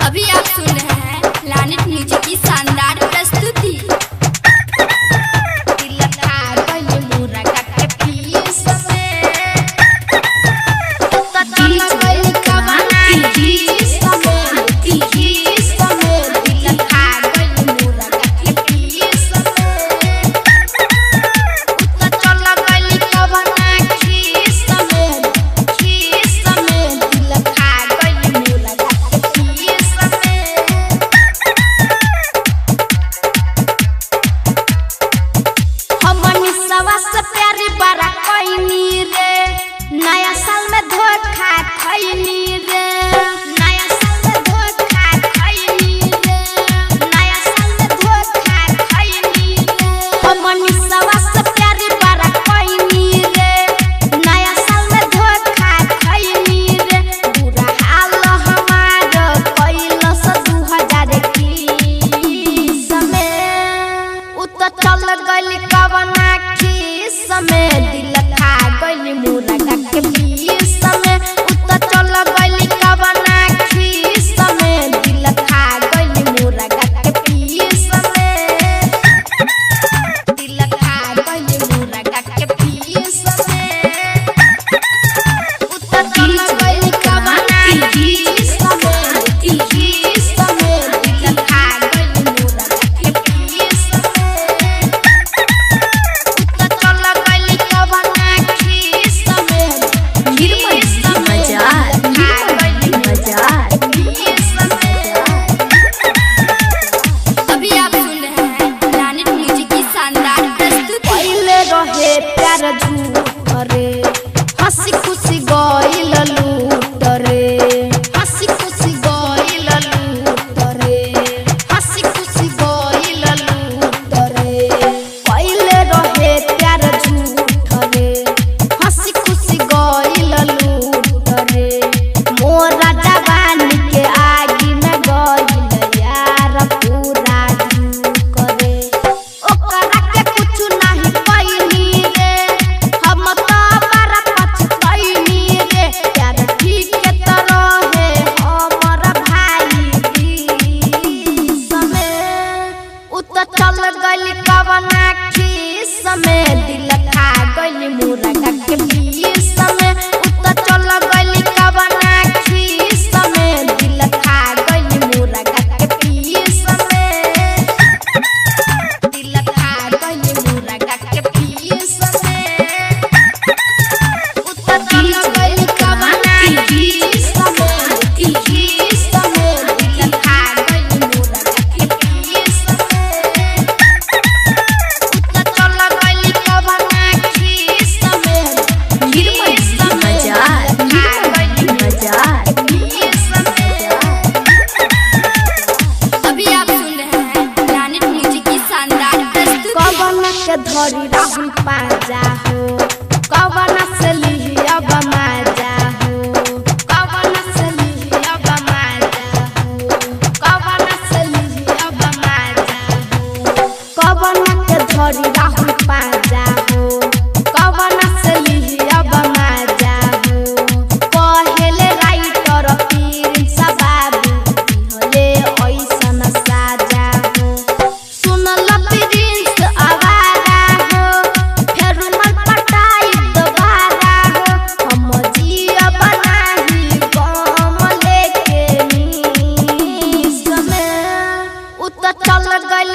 अभी आप सुन रहे हैं प्लानिट म्यूजिक की शानदार प्रस्तुति। दिल खा गइल मुर्गा के पीस में, त चल गइल कवना खीस में, खीस में। दिल खा गइल मुर्गा के पीस में, त चल गइल कवना खीस में, खीस में। दिल खा गइल मुर्गा के पीस में। हमनी सवा से प्यारी बड़ा कैनी रे, नया साल में धोखा खैनी रे, नया साल में धोखा खैनी रे, नया साल में धोखा खैनी रे। हमनी सवा से प्यारी बड़ा कैनी रे, नया साल में धोखा खैनी रे। बुरा हाल हमार कैलस 2021 में, उ त चल गइल कवना खीस में। दिल खा गइल मुर्गा के पीस में, उ त चल गइल कवना खीस में। दिल खा गइल मुर्गा के पीस में, दिल खा गइल मुर्गा के पीस में, उ त चल गइल कवना खीस में, खीस में। दिल खा गइल मुर्गा के पीस में, त चल गइल कवना खीस में, खीस में। खा गइल बाजार पीस में। अभी आप सुन रहे हैं प्लानिट म्यूजिक की शानदार प्रस्तुति। पहिले रहे प्यार झूठ रे, हंसी खुशी गइल लूट रे, हंसी खुशी गइल लूट रे, हंसी खुशी गइल लूट रे। पहिले रहे प्यार झूठ रे, हंसी खुशी गइल लूट रे। मोरा जवानी के आगी में गइल यार पूरा झूक रे। ओकरा के कुछु नाही कैनी रे, हम त बड़ा पछतैनी रे। प्यार ठीक त रहे हमर भाई बीस में, उ त चल गइल कवना खीस में। दिल खा गइल मुर्गा के पीस में, उ त चल गइल कवना खीस में। दिल खा गइल मुर्गा के पीस में, दिल खा गइल मुर्गा के पीस में, उ त चल गइल कवना खीस में, खीस में। दिल खा गइल मुर्गा के पीस में, उ त चल गइल कवना खीस में, खीस में। बाजार खा गइल बाजार पीस में। अभी आप सुन रहे हैं प्लानिट म्यूजिक की शानदार प्रस्तुति। कवन के धरी राहुल पाजा हो, कवन से लिही अब माजा हो, कवन से लिही अब माजा हो, कवन से लिही अब माजा हो। कवन के धरी राहुल पाजा हो, कवन से लिही अब माजा हो। कहेले राइटर प्रिंस बाबू दिहले ऐसन साजा हो। सुनल प्रिंस आवारा हो, फेर मल पटाई दोबारा हो। हम जियब नाही गम लेके मीस में, उ त चल गइल